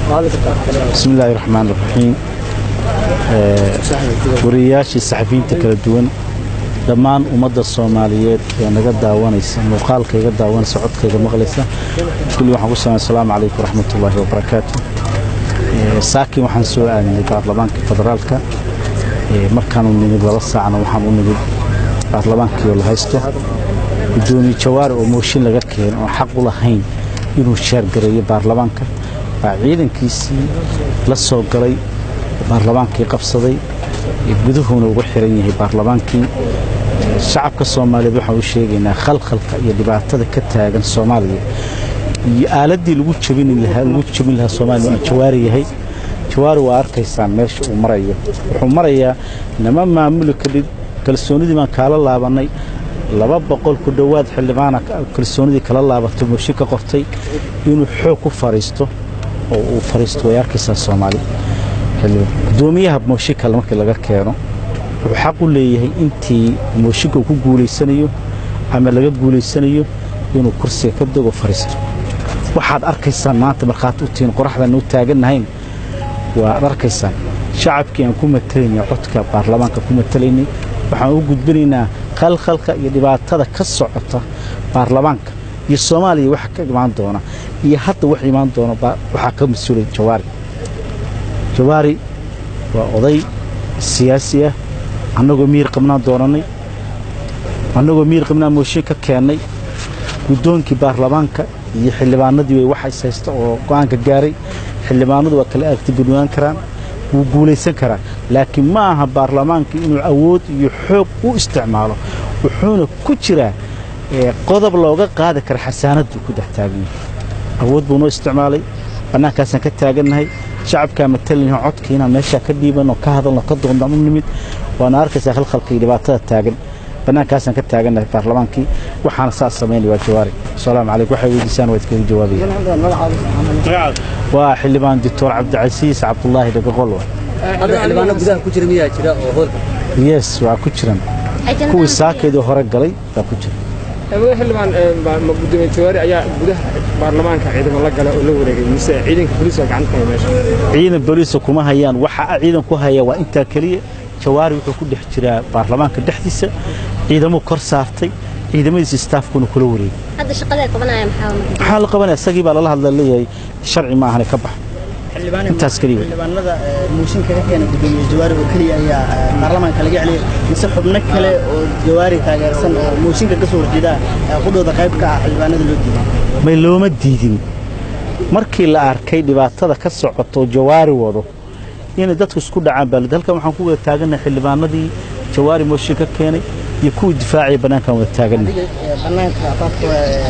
Bismi illaahi raxmaan raxiim. Wariyayaashii, saxafiyiinta kala duwan, dhammaan ummadda Soomaaliyeed ee naga daawanaysa, muuqaalka iga daawanaysa, codkayga maqlaysa, kulli waxaan ku salaamay asalaamu calaykum waraxmatullaahi wabarakaatu. Saakin waxaan soo aadnay baarlamaanka federaalka. Markaanu nimid 2 saacna waxaan u nimid baarlamaankii oo la haysto gudoomiye Jawaari oo mooshin laga keeno oo xaq u lahayn inuu sheergareeyo baarlamaanka. Baa ciidankiisii la soo galay baarlamaankii, qabsaday, guduhuuna ugu xiran yahay baarlamaankii. Shacabka Soomaaliyeed waxaan u sheegaynaa khalkhalka iyo dhibaatada ka taagan Soomaaliya iyo aaladdii lagu jabin lahaa, lagu jabin lahaa Soomaaliya waa Jawaari yahay. Jawaari waa arkaysaan meesha uu marayo. Wuxuu marayaa nama maamuli kadhib, kalsoonidii baan kaala laabanay. 200 ku dhowaad xildhibaana kalsoonidii kala laabatay, mooshin ka qortay inuu xoog ku fariisto oo uu fariisto. Way arkaysaa Soomaali. Gudoomiyaha mooshinka markii laga keeno wuxuu xaq u leeyahay intii mooshinka uu ku guulaysanayo ama laga guulaysanayo inuu kursiga ka dego, fariisto. Waxaad arkaysaan maanta markhaati u tihiin, qoraxdan u taagannahayn waad arkaysaan. Shacabkii aan ku matalaynay, codka baarlamaanka ku matalaynay, waxaan u gudbinaynaa khalkhalka iyo dhibaatada ka socota baarlamaanka iyo Soomaaliya waxa ka imaan doona iyo hadda wax imaan doona waxaa ka mas-uulay Jawaari. Jawaari waa oday siyaasi ah. Annagoo miyir qabnaan doonanay, annagoo miyir qabnaan mooshin ka keennay. Guddoonkii baarlamaanka iyo xildhibaanadii way waxa is haysta oo go'aanka gaaray. Xildhibaanadu waa kala aragti gudnaan karaan, wuu guulaysan karaa, laakiin ma aha baarlamaanka inuu awood iyo xoog u isticmaalo. Wuxuuna ku jiraa qodob looga qaadi kara xasaanaduu ku dhex taagan yahay. Awood buu noo isticmaalay. Bannaankaasaan ka taagannahay, shacabkaa matalayna, codka inaan meeshaa ka dhiibanno, ka hadalno, ka doondaan u nimid. Waana arkaysaa khalkhalka iyo dhibaatada taagan. Bannaankaasaan ka taagannahay baarlamaankii. Waxaana saas samaynaya waa Jawaari. Asalaamu calaykum. Waxay weydiisaan waa idinkaga jawaabaya. Waa xildhibaan Doctor Cabdicasiis Cabdulaahi Dhagaqol. Hadda xildhibaano gudaha ku jira miyaa jira oo hoolka? Yes, waa ku jiran. Kuwii saakeedii hore galay baa ku jira. Xildhibaan, ma gudoomiye Jawaari ayaa gudaha baarlamaanka ciidamo la gala oo la wareegay, mise ciidanka booliiska gacanta ku haya meesha? Ciidan booliiska kuma hayaan. Waxa ciidan ku haya waa intaa keliya. Jawaari wuxuu ku dhex jiraa baarlamaanka dhexdiisa, ciidamo kor saartay, ciidamadiisa staafkuna kula wareegay. Hadda shaqada ay qabanayaan maxaa? Maxaa la qabanaya? Isagii baa lala hadla, leeyahay sharci ma ahane, ka bax. Intaas keliya. Xildhibaanada mooshinka ka keena gudoomiye Jawaari oo keliya ayaa baarlamaanka laga celiyay, mise xubno kale oo Jawaari taageersan oo mooshinka ka soo horjeeda qudhooda qayb ka ah xildhibaanada loo diiday? May, looma diidin. Markii la arkay dhibaatada ka socoto Jawaari wado, inay dadku isku dhacaan baa halkan waxaan ku wada taagannahay. Xildhibaanadii Jawaari mooshin ka keenay iyo kuwii difaacaya bannaankaan wada taagannahay. Bannaanka afaafka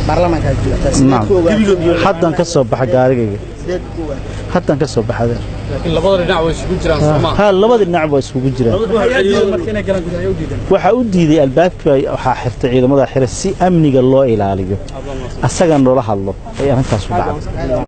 baarlamaanka joogta, sideed ku ogaatay? Haddan ka soo baxa gaarigayga. Sideed ku ogaatay? Haddan ka soo baxade. Laakiin labada dhinac way isugu jiraan, Soomaa? Ha, labada dhinac waa isugu jiraan. Waxaa u diiday albaabkii waxaa xirtay ciidamada xira si amniga loo ilaaliyo, asaga noola hadlo ay arrintaas u dhacday.